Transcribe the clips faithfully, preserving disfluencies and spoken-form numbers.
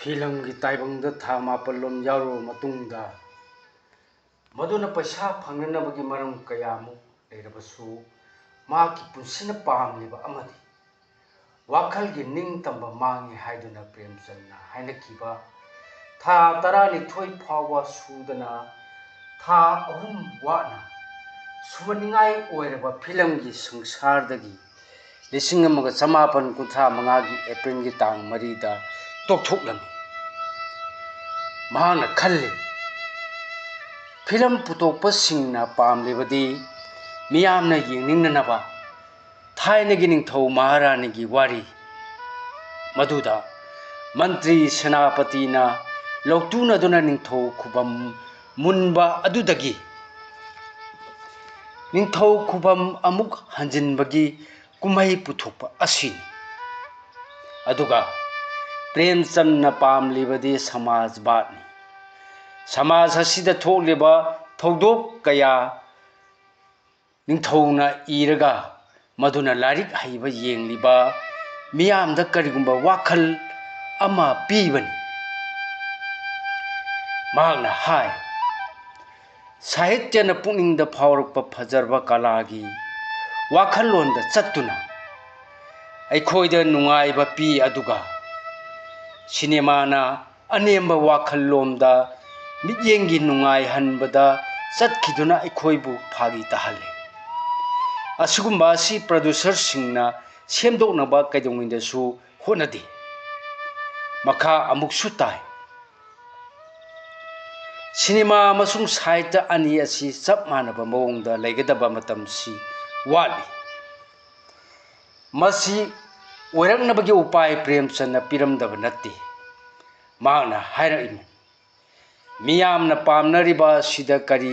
ꯐꯤꯂꯝꯒꯤ ꯇꯥꯏꯕꯪꯗ ꯊꯥ ꯃꯥꯄꯜ ꯂꯣꯝ ꯌꯥꯎꯔꯨꯔꯕ ꯃꯇꯨꯡꯗ, ꯃꯗꯨꯅ ꯄꯩꯁꯥ ꯐꯪꯅꯅꯕꯒꯤ ꯃꯔꯝ ꯀꯌꯥꯃꯨꯛ ꯂꯩꯔꯕꯁꯨ, ꯃꯍꯥꯛꯀꯤ ꯄꯨꯟꯁꯤꯅ ꯄꯥꯝꯂꯤꯕ ꯑꯃꯗꯤ ꯋꯥꯈꯜꯒꯤ ꯅꯤꯡꯇꯝꯕ ꯃꯥꯡꯉꯤ ꯍꯥꯏꯗꯨꯅ ꯄ꯭ꯔꯦꯝꯆꯟꯗꯅ ꯍꯥꯏꯅꯈꯤꯕ ꯊꯥ ꯇꯔꯥꯅꯤꯊꯣꯏ ꯐꯥꯎꯕ ꯁꯨꯗꯅ ꯊꯥ ꯑꯍꯨꯝ ꯋꯥꯠꯅ ꯁꯨꯃꯟꯅꯤꯡꯉꯥꯏ ꯑꯣꯏꯔꯕ ꯐꯤꯂꯝꯒꯤ ꯁꯪꯁꯥꯔꯗꯒꯤ ꯂꯤꯁꯤꯡ ꯑꯃꯒ ꯆꯃꯥꯄꯟ ꯀꯨꯟꯊ꯭ꯔꯥ ꯃꯉꯥꯒꯤ ꯑꯦꯄ꯭ꯔꯤꯜꯒꯤ ꯇꯥꯡ ꯃꯔꯤꯗ ꯇꯣꯛꯊꯣꯛꯂꯝꯃꯤ꯫ ꯃꯍꯥꯛꯅ ꯈꯜꯂꯤ, ꯐꯤꯂꯝ ꯄꯨꯊꯣꯛꯄꯁꯤꯡꯅ ꯄꯥꯝꯂꯤꯕꯗꯤ ꯃꯤꯌꯥꯝꯅ ꯌꯦꯡꯅꯤꯡꯅꯅꯕ ꯊꯥꯏꯅꯒꯤ ꯅꯤꯡꯊꯧ ꯃꯍꯥꯔꯥꯅꯤꯒꯤ ꯋꯥꯔꯤ, ꯃꯗꯨꯗ ꯃꯟꯇ꯭ꯔꯤ ꯁꯦꯅꯥꯄꯇꯤꯅ ꯂꯧꯇꯨꯅꯗꯨꯅ ꯅꯤꯡꯊꯧ ꯈꯨꯕꯝ ꯃꯨꯟꯕ ꯑꯗꯨꯗꯒꯤ ꯅꯤꯡꯊꯧ ꯈꯨꯕꯝ ꯑꯃꯨꯛ ꯍꯟꯖꯤꯟꯕꯒꯤ ꯀꯨꯝꯍꯩ ꯄꯨꯊꯣꯛꯄ ꯑꯁꯤꯅꯤ꯫ ꯑꯗꯨꯒ ꯄ꯭ꯔꯦꯝꯆꯟꯗꯅ ꯄꯥꯝꯂꯤꯕꯗꯤ ꯁꯃꯥꯖꯕꯥꯗꯅꯤ꯫ ꯁꯃꯥꯖ ꯑꯁꯤꯗ ꯊꯣꯛꯂꯤꯕ ꯊꯧꯗꯣꯛ ꯀꯌꯥ ꯅꯤꯡꯊꯧꯅ ꯏꯔꯒ ꯃꯗꯨꯅ ꯂꯥꯏꯔꯤꯛ ꯍꯩꯕ ꯌꯦꯡꯂꯤꯕ ꯃꯤꯌꯥꯝꯗ ꯀꯔꯤꯒꯨꯝꯕ ꯋꯥꯈꯜ ꯑꯃ ꯄꯤꯕꯅꯤ꯫ ꯃꯍꯥꯛꯅ ꯍꯥꯏ, ꯁꯥꯍꯤꯇ꯭ꯌꯅ ꯄꯨꯛꯅꯤꯡꯗ ꯐꯥꯎꯔꯛꯄ ꯐꯖꯔꯕ ꯀꯂꯥꯒꯤ ꯋꯥꯈꯜꯂꯣꯟꯗ ꯆꯠꯇꯨꯅ ꯑꯩꯈꯣꯏꯗ ꯅꯨꯡꯉꯥꯏꯕ ꯄꯤ, ꯑꯗꯨꯒ ꯁꯤꯅꯦꯃꯥꯅ ꯑꯅꯦꯝꯕ ꯋꯥꯈꯜꯂꯣꯝꯗ ꯃꯤꯠꯌꯦꯡꯒꯤ ꯅꯨꯡꯉꯥꯏꯍꯟꯕꯗ ꯆꯠꯈꯤꯗꯨꯅ ꯑꯩꯈꯣꯏꯕꯨ ꯐꯥꯒꯤ ꯇꯥꯍꯜꯂꯤ꯫ ꯑꯁꯤꯒꯨꯝꯕ ꯑꯁꯤ ꯄ꯭ꯔꯗ꯭ꯌꯨꯁꯔꯁꯤꯡꯅ ꯁꯦꯝꯗꯣꯛꯅꯕ ꯀꯩꯗꯧꯉꯩꯗꯁꯨ ꯍꯣꯠꯅꯗꯦ꯫ ꯃꯈꯥ ꯑꯃꯨꯛꯁꯨ ꯇꯥꯏ, ꯁꯤꯅꯦꯃꯥ ꯑꯃꯁꯨꯡ ꯁꯥꯍꯤꯇ꯭ꯌ ꯑꯅꯤ ꯑꯁꯤ ꯆꯞ ꯃꯥꯟꯅꯕ ꯃꯑꯣꯡꯗ ꯂꯩꯒꯗꯕ ꯃꯇꯝꯁꯤ ꯋꯥꯠꯂꯤ꯫ ꯃꯁꯤ ꯑꯣꯏꯔꯛꯅꯕꯒꯤ ꯎꯄꯥꯏ ꯄ꯭ꯔꯦꯝꯆꯟꯗꯅ ꯄꯤꯔꯝꯗꯕ ꯅꯠꯇꯦ꯫ ꯃꯍꯥꯛꯅ ꯍꯥꯏꯔꯛꯏ, ꯃꯤꯌꯥꯝꯅ ꯄꯥꯝꯅꯔꯤꯕ ꯑꯁꯤꯗ ꯀꯔꯤ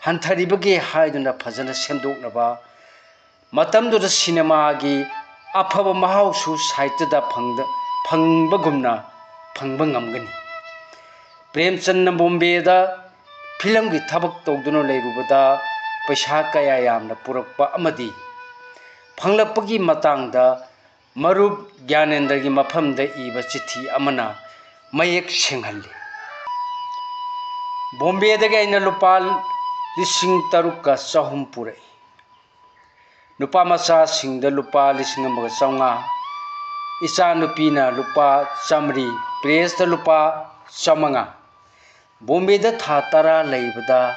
ꯍꯟꯊꯔꯤꯕꯒꯦ ꯍꯥꯏꯗꯨꯅ ꯐꯖꯅ ꯁꯦꯝꯗꯣꯛꯅꯕ ꯃꯇꯝꯗꯨꯗ ꯁꯤꯅꯦꯃꯥꯒꯤ ꯑꯐꯕ ꯃꯍꯥꯎꯁꯨ ꯁꯥꯍꯤꯇ꯭ꯌꯗ ꯐꯪꯗ-, ꯐꯪꯕꯒꯨꯝꯅ ꯐꯪꯕ ꯉꯝꯒꯅꯤ꯫ ꯄ꯭ꯔꯦꯝꯆꯟꯗꯅ ꯕꯣꯝꯕꯦꯗ ꯐꯤꯂꯝꯒꯤ ꯊꯕꯛ ꯇꯧꯗꯨꯅ ꯂꯩꯔꯨꯕꯗ ꯄꯩꯁꯥ ꯀꯌꯥ ꯌꯥꯝꯅ ꯄꯨꯔꯛꯄ ꯑꯃꯗꯤ ꯐꯪꯂꯛꯄꯒꯤ ꯃꯇꯥꯡꯗ ꯃꯔꯨꯞ ꯒ꯭ꯌꯥꯅꯦꯟꯗ꯭ꯔꯒꯤ ꯃꯐꯝꯗ ꯏꯕ ꯆꯤꯊꯤ ꯑꯃꯅ ꯃꯌꯦꯛ ꯁꯦꯡꯍꯜꯂꯤ꯫ ꯕꯣꯝꯕꯦꯗꯒꯤ ꯑꯩꯅ ꯂꯨꯄꯥ ꯂꯤꯁꯤꯡ ꯇꯔꯨꯛꯀ ꯆꯍꯨꯝ ꯄꯨꯔꯛꯏ꯫ ꯅꯨꯄꯥ ꯃꯆꯥꯁꯤꯡꯗ ꯂꯨꯄꯥ ꯂꯤꯁꯤꯡ ꯑꯃꯒ ꯆꯥꯝꯃꯉꯥ, ꯏꯆꯥꯅꯨꯄꯤꯅ ꯂꯨꯄꯥ ꯆꯥꯝꯃꯔꯤ, ꯄ꯭ꯔꯦꯁꯇ ꯂꯨꯄꯥ ꯆꯥꯝꯃꯉꯥ꯫ ꯕꯣꯝꯕꯦꯗ ꯊꯥ ꯇꯔꯥ ꯂꯩꯕꯗ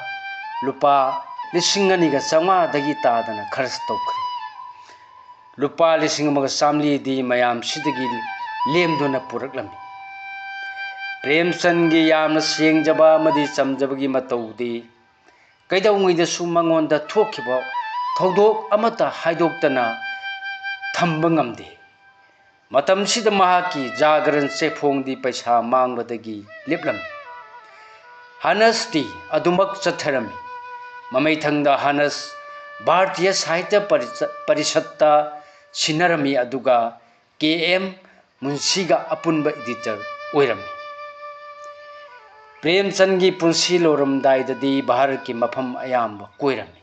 ꯂꯨꯄꯥ ꯂꯤꯁꯤꯡ ꯑꯅꯤꯒ ꯆꯥꯝꯃꯉꯥꯗꯒꯤ ꯇꯥꯗꯅ ꯈꯔꯆ ꯇꯧꯈ꯭ꯔꯦ꯫ ꯂꯨꯄꯥ ꯂꯤꯁꯤꯡ ꯑꯃꯒ ꯆꯥꯝꯃꯔꯤꯗꯤ ꯃꯌꯥꯝꯁꯤꯗꯒꯤ ꯂꯦꯝꯗꯨꯅ ꯄꯨꯔꯛꯂꯝꯃꯤ꯫ ꯄ꯭ꯔꯦꯝꯆꯟꯗꯒꯤ ꯌꯥꯝꯅ ꯁꯦꯡꯖꯕ ꯑꯃꯗꯤ ꯆꯝꯖꯕꯒꯤ ꯃꯇꯧꯗꯤ ꯀꯩꯗꯧꯉꯩꯗꯁꯨ ꯃꯉꯣꯟꯗ ꯊꯣꯛꯈꯤꯕ ꯊꯧꯗꯣꯛ ꯑꯃꯠꯇ ꯍꯥꯏꯗꯣꯛꯇꯅ ꯊꯝꯕ ꯉꯝꯗꯦ꯫ ꯃꯇꯝꯁꯤꯗ ꯃꯍꯥꯛꯀꯤ ꯖꯥꯒꯔꯟ ꯆꯦꯐꯣꯡꯗꯤ ꯄꯩꯁꯥ ꯃꯥꯡꯕꯗꯒꯤ ꯂꯦꯞꯂꯝꯃꯤ꯫ ꯍꯥꯅꯁꯇꯤ ꯑꯗꯨꯃꯛ ꯆꯠꯊꯔꯝꯃꯤ꯫ ꯃꯃꯩꯊꯪꯗ ꯍꯥꯅꯁ ꯚꯥꯔꯇꯤꯌ ꯁꯥꯍꯤꯇ꯭ꯌ ꯄꯔꯤꯁ-, ꯄꯔꯤꯁꯠꯇ ꯁꯤꯟꯅꯔꯝꯃꯤ, ꯑꯗꯨꯒ ꯀꯦ ꯑꯦꯝ ꯃꯨꯟꯁꯤꯒ ꯑꯄꯨꯟꯕ ꯏꯗꯤꯇꯔ ꯑꯣꯏꯔꯝꯃꯤ꯫ ꯄ꯭ꯔꯦꯝꯆꯟꯗꯒꯤ ꯄꯨꯟꯁꯤ ꯂꯣꯏꯔꯝꯗꯥꯏꯗꯗꯤ ꯚꯥꯔꯠꯀꯤ ꯃꯐꯝ ꯑꯌꯥꯝꯕ ꯀꯣꯏꯔꯝꯃꯤ꯫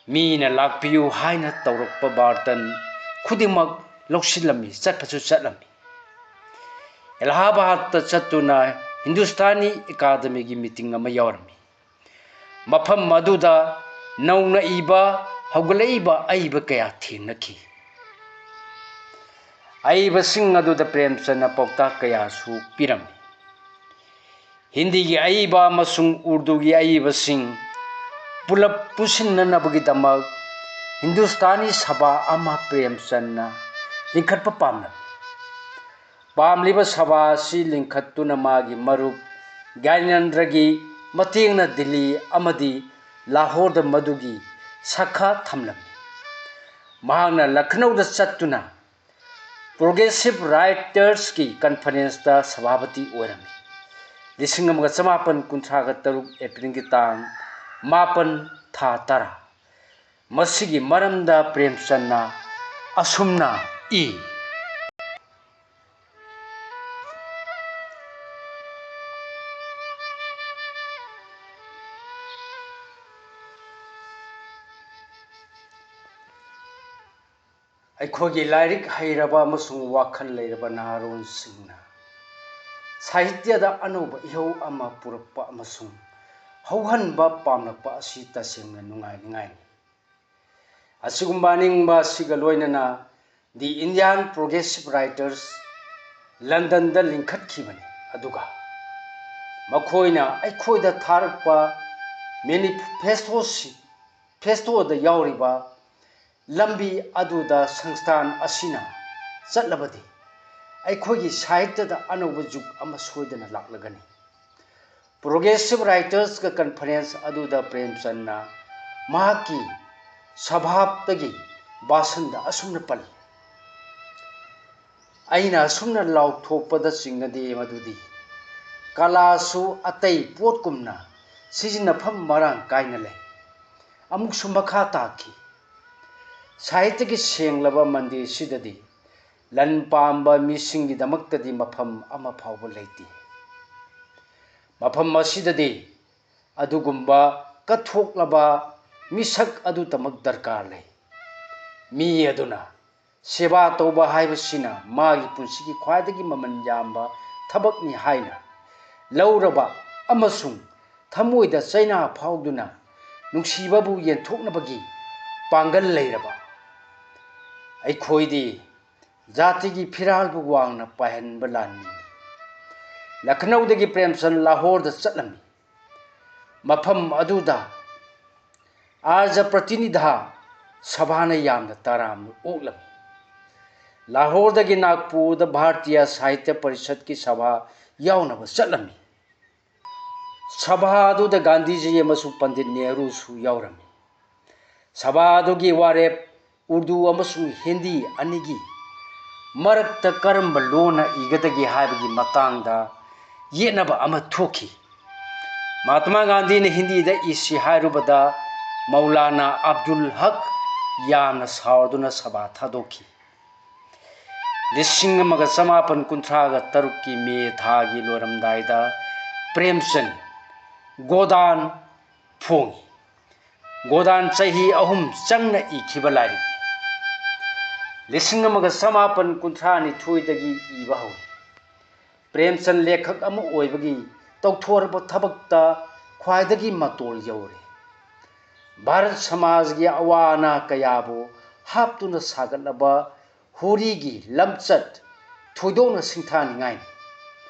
ꯃꯤꯅ ꯂꯥꯛꯄꯤꯌꯨ ꯍꯥꯏꯅ ꯇꯧꯔꯛꯄ ꯕꯥꯔꯇꯟ ꯈꯨꯗꯤꯡꯃꯛ ꯂꯧꯁꯤꯜꯂꯝꯃꯤ, ꯆꯠꯄꯁꯨ ꯆꯠꯂꯝꯃꯤ꯫ ꯑꯦꯂꯥꯍꯥꯕꯥꯗꯇ ꯆꯠꯇꯨꯅ ꯍꯤꯟꯗꯨꯁꯇꯥꯅꯤ ꯑꯦꯀꯥꯗꯃꯤꯒꯤ ꯃꯤꯇꯤꯡ ꯑꯃ ꯌꯥꯎꯔꯝꯃꯤ꯫ ꯃꯐꯝ ꯑꯗꯨꯗ ꯅꯧꯅ ꯏꯕ, ꯍꯧꯒꯠꯂꯛꯏꯕ ꯑꯏꯕ ꯀꯌꯥ ꯊꯦꯡꯅꯈꯤ꯫ ꯑꯏꯕꯁꯤꯡ ꯑꯗꯨꯗ ꯄ꯭ꯔꯦꯝꯆꯟꯗꯅ ꯄꯥꯎꯇꯥꯛ ꯀꯌꯥꯁꯨ ꯄꯤꯔꯝꯃꯤ꯫ ꯍꯤꯟꯗꯤꯒꯤ ꯑꯏꯕ ꯑꯃꯁꯨꯡ ꯎꯔꯗꯨꯒꯤ ꯑꯏꯕꯁꯤꯡ ꯄꯨꯂꯞ ꯄꯨꯟꯁꯤꯟꯅꯅꯕꯒꯤꯗꯃꯛ ꯍꯤꯟꯗꯨꯁꯇꯥꯅꯤ ꯁꯚꯥ ꯑꯃ ꯄ꯭ꯔꯦꯝꯆꯟꯗꯅ ꯂꯤꯡꯈꯠꯄ ꯄꯥꯝꯂꯝꯃꯤ꯫ ꯄꯥꯝꯂꯤꯕ ꯁꯚꯥ ꯑꯁꯤ ꯂꯤꯡꯈꯠꯇꯨꯅ ꯃꯥꯒꯤ ꯃꯔꯨꯞ ꯒ꯭ꯌꯥꯅꯦꯟꯗ꯭ꯔꯒꯤ ꯃꯇꯦꯡꯅ ꯗꯤꯜꯂꯤ ꯑꯃꯗꯤ ꯂꯥꯍꯣꯔꯗ ꯃꯗꯨꯒꯤ ꯁꯥꯈꯥ ꯊꯝꯂꯝꯃꯤ꯫ ꯃꯍꯥꯛꯅ ꯂꯈꯅꯧꯗ ꯆꯠꯇꯨꯅ ꯄ꯭ꯔꯣꯒ꯭ꯔꯦꯁꯤꯚ ꯔꯥꯏꯇꯔꯁꯀꯤ ꯀꯟꯐꯔꯦꯟꯁꯇ ꯁꯚꯥꯄꯇꯤ ꯑꯣꯏꯔꯝꯃꯤ꯫ ꯂꯤꯁꯤꯡ ꯑꯃꯒ ꯆꯃꯥꯄꯟ ꯀꯨꯟꯊ꯭ꯔꯥꯒ ꯇꯔꯨꯛ ꯑꯦꯄ꯭ꯔꯤꯜꯒꯤ ꯇꯥꯡ ꯃꯥꯄꯟ, ꯊꯥ ꯇꯔꯥ꯫ ꯃꯁꯤꯒꯤ ꯃꯔꯝꯗ ꯄ꯭ꯔꯦꯝꯆꯟꯗꯅ ꯑꯁꯨꯝꯅ ꯏ꯫ ꯑꯩꯈꯣꯏꯒꯤ ꯂꯥꯏꯔꯤꯛ ꯍꯩꯔꯕ ꯑꯃꯁꯨꯡ ꯋꯥꯈꯜ ꯂꯩꯔꯕ ꯅꯍꯥꯔꯣꯜꯁꯤꯡꯅ ꯁꯥꯍꯤꯇ꯭ꯌꯗ ꯑꯅꯧꯕ ꯏꯍꯧ ꯑꯃ ꯄꯨꯔꯛꯄ ꯑꯃꯁꯨꯡ ꯍꯧꯍꯟꯕ ꯄꯥꯝꯂꯛꯄ ꯑꯁꯤ ꯇꯁꯦꯡꯅ ꯅꯨꯡꯉꯥꯏꯅꯤꯡꯉꯥꯏꯅꯤ꯫ ꯑꯁꯤꯒꯨꯝꯕ ꯑꯅꯤꯡꯕ ꯑꯁꯤꯒ ꯂꯣꯏꯅꯅ The Indian Progressive Writers ꯂꯟꯗꯟꯗ ꯂꯤꯡꯈꯠꯈꯤꯕꯅꯤ, ꯑꯗꯨꯒ ꯃꯈꯣꯏꯅ ꯑꯩꯈꯣꯏꯗ ꯊꯥꯔꯛꯄ ꯃꯦꯅꯤꯐꯦꯁꯇꯣꯁꯤ, ꯐꯦꯁꯇꯣꯗ ꯌꯥꯎꯔꯤꯕ ꯂꯝꯕꯤ ꯑꯗꯨꯗ ꯁꯪꯁꯊꯥꯟ ꯑꯁꯤꯅ ꯆꯠꯂꯕꯗꯤ ꯑꯩꯈꯣꯏꯒꯤ ꯁꯥꯍꯤꯇ꯭ꯌꯗ ꯑꯅꯧꯕ ꯖꯨꯒ ꯑꯃ ꯁꯣꯏꯗꯅ ꯂꯥꯛꯂꯒꯅꯤ꯫ Progressive Writers ꯀ conference ꯑꯗꯨꯗ ꯄ꯭ꯔꯦꯝꯆꯟꯗꯅ ꯃꯍꯥꯛꯀꯤ ꯁꯚꯥꯞꯇꯒꯤ ꯚꯥꯁꯟꯗ ꯑꯁꯨꯝꯅ ꯄꯜꯂꯤ, ꯑꯩꯅ ꯑꯁꯨꯝꯅ ꯂꯥꯎꯊꯣꯛꯄꯗ ꯆꯤꯡꯅꯗꯦ ꯃꯗꯨꯗꯤ ꯀꯂꯥꯁꯨ ꯑꯇꯩ ꯄꯣꯠꯀꯨꯝꯅ ꯁꯤꯖꯤꯟꯅꯐꯝ ꯃꯔꯥꯡ ꯀꯥꯏꯅ ꯂꯩ꯫ ꯑꯃꯨꯛꯁꯨ ꯃꯈꯥ ꯇꯥꯈꯤ, ꯁꯥꯍꯤꯇ꯭ꯌꯒꯤ ꯁꯦꯡꯂꯕ ꯃꯟꯗꯤꯔꯁꯤꯗꯗꯤ ꯂꯟ ꯄꯥꯝꯕ ꯃꯤꯁꯤꯡꯒꯤꯗꯃꯛꯇꯗꯤ ꯃꯐꯝ ꯑꯃ ꯐꯥꯎꯕ ꯂꯩꯇꯦ꯫ ꯃꯐꯝ ꯑꯁꯤꯗꯗꯤ ꯑꯗꯨꯒꯨꯝꯕ ꯀꯠꯊꯣꯛꯂꯕ ꯃꯤꯁꯛ ꯑꯗꯨꯇꯃꯛ ꯗꯔꯀꯥꯔ ꯂꯩ꯫ ꯃꯤ ꯑꯗꯨꯅ ꯁꯦꯕꯥ ꯇꯧꯕ ꯍꯥꯏꯕꯁꯤꯅ ꯃꯥꯒꯤ ꯄꯨꯟꯁꯤꯒꯤ ꯈ꯭ꯋꯥꯏꯗꯒꯤ ꯃꯃꯜ ꯌꯥꯝꯕ ꯊꯕꯛꯅꯤ ꯍꯥꯏꯅ ꯂꯧꯔꯕ ꯑꯃꯁꯨꯡ ꯊꯃꯣꯏꯗ ꯆꯩꯅꯥ ꯐꯥꯎꯗꯨꯅ ꯅꯨꯡꯁꯤꯕꯕꯨ ꯌꯦꯟꯊꯣꯛꯅꯕꯒꯤ ꯄꯥꯡꯒꯜ ꯂꯩꯔꯕ ꯑꯩꯈꯣꯏꯗꯤ ꯖꯥꯇꯤꯒꯤ ꯐꯤꯔꯥꯜꯕꯨ ꯋꯥꯡꯅ ꯄꯥꯏꯍꯟꯕ ꯂꯥꯟꯃꯤꯅꯤ꯫ ꯂꯈꯅꯧꯗꯒꯤ ꯄ꯭ꯔꯦꯝꯆꯟꯗ ꯂꯥꯍꯣꯔꯗ ꯆꯠꯂꯝꯃꯤ꯫ ꯃꯐꯝ ꯑꯗꯨꯗ ꯑꯥꯔꯖ ꯄ꯭ꯔꯇꯤꯅꯤꯙ ꯁꯚꯥꯅ ꯌꯥꯝꯅ ꯇꯔꯥꯝꯅ ꯑꯣꯛꯂꯝꯃꯤ꯫ ꯂꯥꯍꯣꯔꯗꯒꯤ ꯅꯥꯒꯄꯨꯔꯗ ꯚꯥꯔꯇꯤꯌꯥ ꯁꯥꯍꯤꯇ꯭ꯌ ꯄꯔꯤꯁꯠꯀꯤ ꯁꯚꯥ ꯌꯥꯎꯅꯕ ꯆꯠꯂꯝꯃꯤ꯫ ꯁꯚꯥ ꯑꯗꯨꯗ ꯒꯥꯟꯙꯤꯖꯤ ꯑꯃꯁꯨꯡ ꯄꯟꯗꯤꯠ ꯅꯦꯍꯔꯨꯁꯨ ꯌꯥꯎꯔꯝꯃꯤ꯫ ꯁꯚꯥ ꯑꯗꯨꯒꯤ ꯋꯥꯔꯦꯞ ꯎꯔꯗꯨ ꯑꯃꯁꯨꯡ ꯍꯤꯟꯗꯤ ꯑꯅꯤꯒꯤ ꯃꯔꯛꯇ ꯀꯔꯝꯕ ꯂꯣꯟꯅ ꯏꯒꯗꯒꯦ ꯍꯥꯏꯕꯒꯤ ꯃꯇꯥꯡꯗ ꯌꯦꯠꯅꯕ ꯑꯃ ꯊꯣꯛꯈꯤ꯫ ꯃꯍꯥꯇꯃꯥ ꯒꯥꯟꯙꯤꯅ ꯍꯤꯟꯗꯤꯗ ꯏꯁꯤ ꯍꯥꯏꯔꯨꯕꯗ ꯃꯧꯂꯥꯅꯥ ꯑꯕꯗꯨꯜ ꯍꯛ ꯌꯥꯝꯅ ꯁꯥꯎꯗꯨꯅ ꯁꯚꯥ ꯊꯥꯗꯣꯛꯈꯤ꯫ ꯂꯤꯁꯤꯡ ꯑꯃꯒ ꯆꯃꯥꯄꯟ ꯀꯨꯟꯊ꯭ꯔꯥꯒ ꯇꯔꯨꯛꯀꯤ ꯃꯦ ꯊꯥꯒꯤ ꯂꯣꯏꯔꯝꯗꯥꯏꯗ ꯄ꯭ꯔꯦꯝꯆꯟꯗ ꯒꯣꯗꯥꯟ ꯐꯣꯡꯉꯤ꯫ ꯒꯣꯗꯥꯟ ꯆꯍꯤ ꯑꯍꯨꯝ ꯆꯪꯅ ꯏꯈꯤꯕ ꯂꯥꯏꯔꯤꯛ꯫ ꯂꯤꯁꯤꯡ ꯑꯃꯒ ꯆꯃꯥꯄꯟ ꯀꯨꯟꯊ꯭ꯔꯥ ꯅꯤꯊꯣꯏꯗꯒꯤ ꯏꯕ ꯍꯧꯏ꯫ ꯄ꯭ꯔꯦꯝꯆꯟ ꯂꯦꯈꯛ ꯑꯃ ꯑꯣꯏꯕꯒꯤ ꯇꯧꯊꯣꯔꯛꯄ ꯊꯕꯛꯇ ꯈ꯭ꯋꯥꯏꯗꯒꯤ ꯃꯇꯣꯜ ꯌꯧꯔꯦ꯫ ꯚꯥꯔꯠ ꯁꯃꯥꯖꯒꯤ ꯑꯋꯥ ꯑꯅꯥ ꯀꯌꯥꯕꯨ ꯍꯥꯞꯇꯨꯅ ꯁꯥꯒꯠꯂꯕ ꯍꯣꯔꯤꯒꯤ ꯂꯝꯆꯠ ꯊꯣꯏꯗꯣꯛꯅ ꯁꯤꯡꯊꯥꯅꯤꯡꯉꯥꯏꯅꯤ꯫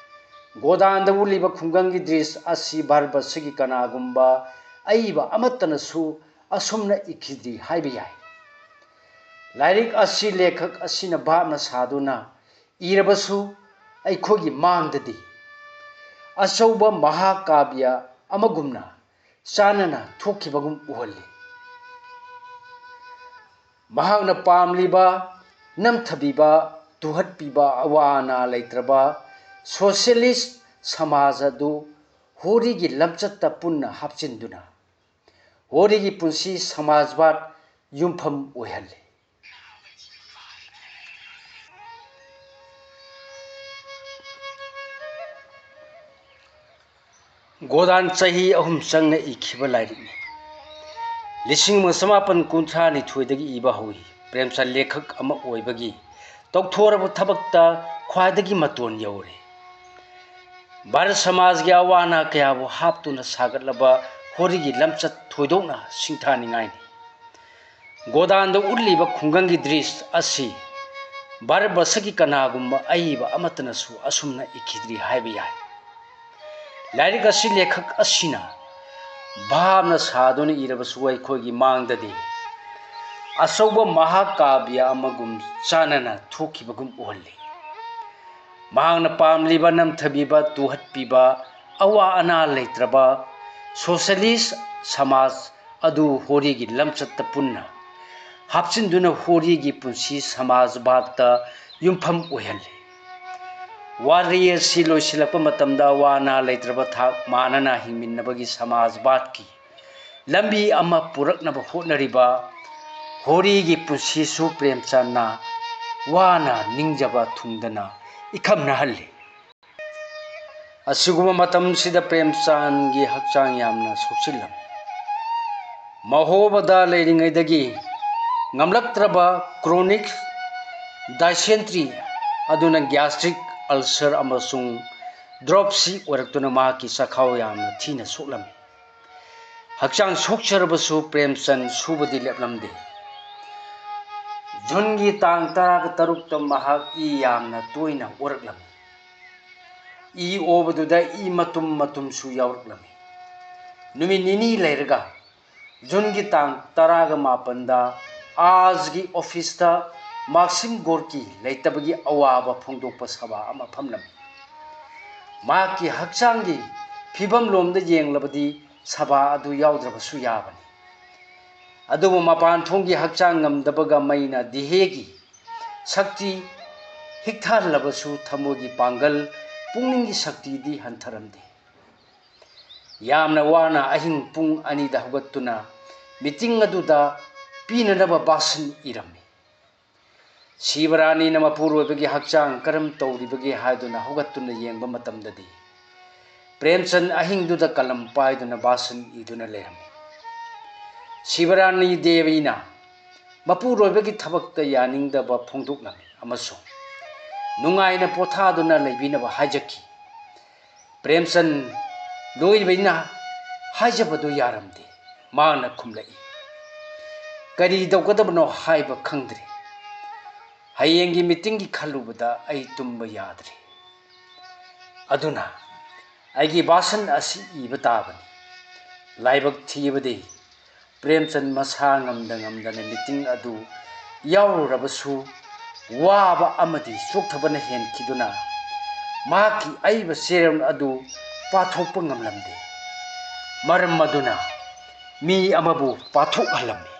ꯒꯣꯗꯥꯟꯗ ꯎꯠꯂꯤꯕ ꯈꯨꯡꯒꯪꯒꯤ ꯗ꯭ꯔꯤꯁ ꯑꯁꯤ ꯚꯥꯔꯠꯕꯔꯁꯒꯤ ꯀꯅꯥꯒꯨꯝꯕ ꯑꯏꯕ ꯑꯃꯠꯇꯅꯁꯨ ꯑꯁꯨꯝꯅ ꯏꯈꯤꯗ꯭ꯔꯤ ꯍꯥꯏꯕ ꯌꯥꯏ꯫ ꯂꯥꯏꯔꯤꯛ ꯑꯁꯤ ꯂꯦꯈꯛ ꯑꯁꯤꯅ ꯚꯥꯞꯅ ꯁꯥꯗꯨꯅ ꯏꯔꯕꯁꯨ ꯑꯩꯈꯣꯏꯒꯤ ꯃꯥꯡꯗꯗꯤ ꯑꯆꯧꯕ ꯃꯍꯥꯀꯥꯕ꯭ꯌ ꯑꯃꯒꯨꯝꯅ ꯆꯥꯟꯅꯅ ꯊꯣꯛꯈꯤꯕꯒꯨꯝ ꯎꯍꯜꯂꯤ꯫ ꯃꯍꯥꯛꯅ ꯄꯥꯝꯂꯤꯕ, ꯅꯝꯊꯕꯤꯕ, ꯇꯨꯍꯠꯄꯤꯕ, ꯑꯋꯥ ꯑꯅꯥ ꯂꯩꯇ꯭ꯔꯕ socialist ꯁꯃꯥꯖ ꯑꯗꯨ ꯍꯣꯔꯤꯒꯤ ꯂꯝꯆꯠꯇ ꯄꯨꯟꯅ ꯍꯥꯞꯆꯤꯟꯗꯨꯅ ꯍꯣꯔꯤꯒꯤ ꯄꯨꯟꯁꯤ ꯁꯃꯥꯖꯕꯥꯗ ꯌꯨꯝꯐꯝ ꯑꯣꯏꯍꯜꯂꯤ꯫ ꯒꯣꯗꯥꯟ ꯆꯍꯤ ꯑꯍꯨꯝ ꯆꯪꯅ ꯏꯈꯤꯕ ꯂꯥꯏꯔꯤꯛꯅꯤ꯫ ꯂꯤꯁꯤꯡ ꯑꯃ ꯆꯃꯥꯄꯟ ꯀꯨꯟꯊ꯭ꯔꯥ ꯅꯤꯊꯣꯏꯗꯒꯤ ꯏꯕ ꯍꯧꯏ꯫ ꯄ꯭ꯔꯦꯝꯆꯟ ꯂꯦꯈꯛ ꯑꯃ ꯑꯣꯏꯕꯒꯤ ꯇꯧꯊꯣꯔꯕ ꯊꯕꯛꯇ ꯈ꯭ꯋꯥꯏꯗꯒꯤ ꯃꯇꯣꯟ ꯌꯧꯔꯦ꯫ ꯚꯥꯔꯠ ꯁꯃꯥꯖꯒꯤ ꯑꯋꯥ ꯑꯅꯥ ꯀꯌꯥꯕꯨ ꯍꯥꯞꯇꯨꯅ ꯁꯥꯒꯠꯂꯕ ꯍꯣꯔꯤꯒꯤ ꯂꯝꯆꯠ ꯊꯣꯏꯗꯣꯛꯅ ꯁꯤꯡꯊꯥꯅꯤꯡꯉꯥꯏꯅꯤ꯫ ꯒꯣꯗꯥꯟꯗ ꯎꯠꯂꯤꯕ ꯈꯨꯡꯒꯪꯒꯤ ꯗ꯭ꯔꯤꯁ ꯑꯁꯤ ꯚꯥꯔꯠꯕꯔꯁꯒꯤ ꯀꯅꯥꯒꯨꯝꯕ ꯑꯏꯕ ꯑꯃꯠꯇꯅꯁꯨ ꯑꯁꯨꯝꯅ ꯏꯈꯤꯗ꯭ꯔꯤ ꯍꯥꯏꯕ ꯌꯥꯏ꯫ ꯂꯥꯏꯔꯤꯛ ꯑꯁꯤ ꯂꯦꯈꯛ ꯑꯁꯤꯅ ꯚꯥꯞꯅ ꯁꯥꯗꯨꯅ ꯏꯔꯕꯁꯨ ꯑꯩꯈꯣꯏꯒꯤ ꯃꯥꯡꯗꯗꯤ ꯑꯆꯧꯕ ꯃꯍꯥꯀꯥꯕ꯭ꯌ ꯑꯃꯒꯨꯝ ꯆꯥꯟꯅꯅ ꯊꯣꯛꯈꯤꯕꯒꯨꯝ ꯎꯍꯜꯂꯤ꯫ ꯃꯍꯥꯛꯅ ꯄꯥꯝꯂꯤꯕ ꯅꯝꯊꯕꯤꯕ, ꯇꯨꯍꯠꯄꯤꯕ, ꯑꯋꯥ ꯑꯅꯥ ꯂꯩꯇ꯭ꯔꯕ socialist ꯁꯃꯥꯖ ꯑꯗꯨ ꯍꯣꯔꯤꯒꯤ ꯂꯝꯆꯠꯇ ꯄꯨꯟꯅ ꯍꯥꯞꯆꯤꯟꯗꯨꯅ ꯍꯣꯔꯤꯒꯤ ꯄꯨꯟꯁꯤ ꯁꯃꯥꯖꯕꯥꯗꯇ ꯌꯨꯝꯐꯝ ꯑꯣꯏꯍꯜꯂꯤ꯫ ꯋꯥꯔꯤ ꯑꯁꯤ ꯂꯣꯏꯁꯤꯜꯂꯛꯄ ꯃꯇꯝꯗ ꯑꯋꯥ ꯑꯅꯥ ꯂꯩꯇ꯭ꯔꯕ ꯊꯥꯛ ꯃꯥꯟꯅꯅ ꯍꯤꯡꯃꯤꯟꯅꯕꯒꯤ ꯁꯃꯥꯖꯕꯥꯗꯀꯤ ꯂꯝꯕꯤ ꯑꯃ ꯄꯨꯔꯛꯅꯕ ꯍꯣꯠꯅꯔꯤꯕ ꯍꯣꯔꯤꯒꯤ ꯄꯨꯟꯁꯤꯁꯨ ꯄ꯭ꯔꯦꯝꯆꯥꯟꯅ ꯋꯥꯅ ꯅꯤꯡꯖꯕ ꯊꯨꯡꯗꯅ ꯏꯈꯝꯅꯍꯜꯂꯤ꯫ ꯑꯁꯤꯒꯨꯝꯕ ꯃꯇꯝꯁꯤꯗ ꯄ꯭ꯔꯦꯝꯆꯥꯟꯒꯤ ꯍꯛꯆꯥꯡ ꯌꯥꯝꯅ ꯁꯣꯛꯆꯤꯜꯂꯝꯃꯤ꯫ ꯃꯍꯣꯕꯗ ꯂꯩꯔꯤꯉꯩꯗꯒꯤ ꯉꯝꯂꯛꯇ꯭ꯔꯕ chronic dysentery ꯑꯗꯨꯅ gastric ꯑꯜꯁꯔ ꯑꯃꯁꯨꯡ ꯗ꯭ꯔꯣꯞꯁꯤ ꯑꯣꯏꯔꯛꯇꯨꯅ ꯃꯍꯥꯛꯀꯤ ꯆꯥꯛꯈꯥꯎ ꯌꯥꯝꯅ ꯊꯤꯅ ꯁꯣꯛꯂꯝꯃꯤ꯫ ꯍꯛꯆꯥꯡ ꯁꯣꯛꯆꯔꯕꯁꯨ ꯄ꯭ꯔꯦꯝꯆꯟ ꯁꯨꯕꯗꯤ ꯂꯦꯞꯂꯝꯗꯦ꯫ ꯖꯨꯟꯒꯤ ꯇꯥꯡ ꯇꯔꯥꯒ ꯇꯔꯨꯛꯇ ꯃꯍꯥꯛ ꯏ ꯌꯥꯝꯅ ꯇꯣꯏꯅ ꯑꯣꯔꯛꯂꯝꯃꯤ꯫ ꯏ ꯑꯣꯕꯗꯨꯗ ꯏ ꯃꯇꯨꯝ ꯃꯇꯨꯝꯁꯨ ꯌꯥꯎꯔꯛꯂꯝꯃꯤ꯫ ꯅꯨꯃꯤꯠ ꯅꯤꯅꯤ ꯂꯩꯔꯒ ꯖꯨꯟꯒꯤ ꯇꯥꯡ ꯇꯔꯥꯒ ꯃꯥꯄꯟꯗ ꯑꯥꯖꯒꯤ ꯑꯣꯐꯤꯁꯇ ꯃꯥꯛꯁꯤꯝ ꯒꯣꯔꯀꯤ ꯂꯩꯇꯕꯒꯤ ꯑꯋꯥꯕ ꯐꯣꯡꯗꯣꯛꯄ ꯁꯚꯥ ꯑꯃ ꯐꯝꯂꯝꯃꯤ꯫ ꯃꯍꯥꯛꯀꯤ ꯍꯛꯆꯥꯡꯒꯤ ꯐꯤꯕꯝ ꯂꯣꯝꯗ ꯌꯦꯡꯂꯕꯗꯤ ꯁꯚꯥ ꯑꯗꯨ ꯌꯥꯎꯗ꯭ꯔꯕꯁꯨ ꯌꯥꯕꯅꯤ꯫ ꯑꯗꯨꯕꯨ ꯃꯄꯥꯟ ꯊꯣꯡꯒꯤ ꯍꯛꯆꯥꯡ ꯉꯝꯗꯕꯒ ꯃꯩꯅ ꯗꯤꯍꯦꯒꯤ ꯁꯛꯇꯤ ꯍꯤꯛꯊꯍꯜꯂꯕꯁꯨ ꯊꯃꯣꯏꯒꯤ ꯄꯥꯡꯒꯜ, ꯄꯨꯛꯅꯤꯡꯒꯤ ꯁꯛꯇꯤꯗꯤ ꯍꯟꯊꯔꯝꯗꯦ꯫ ꯌꯥꯝꯅ ꯋꯥꯅ ꯑꯍꯤꯡ ꯄꯨꯡ ꯑꯅꯤꯗ ꯍꯧꯒꯠꯇꯨꯅ ꯃꯤꯇꯤꯡ ꯑꯗꯨꯗ ꯄꯤꯅꯅꯕ ꯚꯥꯁꯟ ꯏꯔꯝꯃꯤ꯫ ꯁꯤꯕꯔꯥꯅꯤꯅ ꯃꯄꯨꯔꯣꯏꯕꯒꯤ ꯍꯛꯆꯥꯡ ꯀꯔꯝ ꯇꯧꯔꯤꯕꯒꯦ ꯍꯥꯏꯗꯨꯅ ꯍꯧꯒꯠꯇꯨꯅ ꯌꯦꯡꯕ ꯃꯇꯝꯗꯗꯤ ꯄ꯭ꯔꯦꯝꯆꯟ ꯑꯍꯤꯡꯗꯨꯗ ꯀꯂꯝ ꯄꯥꯏꯗꯨꯅ ꯚꯥꯁꯟ ꯏꯗꯨꯅ ꯂꯩꯔꯝꯃꯤ꯫ ꯁꯤꯕꯔꯥꯅꯤ ꯗꯦꯕꯤꯅ ꯃꯄꯨꯔꯣꯏꯕꯒꯤ ꯊꯕꯛꯇ ꯌꯥꯅꯤꯡꯗꯕ ꯐꯣꯡꯗꯣꯛꯂꯝꯃꯤ ꯑꯃꯁꯨꯡ ꯅꯨꯡꯉꯥꯏꯅ ꯄꯣꯊꯥꯗꯨꯅ ꯂꯩꯕꯤꯅꯕ ꯍꯥꯏꯖꯈꯤ꯫ ꯄ꯭ꯔꯦꯝꯆꯟ ꯂꯣꯏꯔꯤꯕꯩꯅ ꯍꯥꯏꯖꯕꯗꯨ ꯌꯥꯔꯝꯗꯦ꯫ ꯃꯍꯥꯛꯅ ꯈꯨꯝꯂꯛꯏ, "ꯀꯔꯤ ꯇꯧꯒꯗꯕꯅꯣ ꯍꯥꯏꯕ ꯈꯪꯗ꯭ꯔꯦ꯫ ꯍꯌꯦꯡꯒꯤ ꯃꯤꯇꯤꯡꯒꯤ ꯈꯜꯂꯨꯕꯗ ꯑꯩ ꯇꯨꯝꯕ ꯌꯥꯗ꯭ꯔꯦ꯫ ꯑꯗꯨꯅ ꯑꯩꯒꯤ ꯚꯥꯁꯟ ꯑꯁꯤ ꯏꯕ ꯇꯥꯕꯅꯤ꯫" ꯂꯥꯏꯕꯛ ꯊꯤꯕꯗꯤ ꯄ꯭ꯔꯦꯝꯆꯟ ꯃꯁꯥ ꯉꯝꯗ ꯉꯝꯗꯅ ꯃꯤꯇꯤꯡ ꯑꯗꯨ ꯌꯥꯎꯔꯨꯔꯕꯁꯨ, ꯋꯥꯕ ꯑꯃꯗꯤ ꯆꯣꯛꯊꯕꯅ ꯍꯦꯟꯈꯤꯗꯨꯅ ꯃꯍꯥꯛꯀꯤ ꯑꯏꯕ ꯆꯦꯔꯣꯜ ꯑꯗꯨ ꯄꯥꯊꯣꯛꯄ ꯉꯝꯂꯝꯗꯦ꯫ ꯃꯔꯝ ꯑꯗꯨꯅ ꯃꯤ ꯑꯃꯕꯨ ꯄꯥꯊꯣꯛꯍꯜꯂꯝꯃꯤ꯫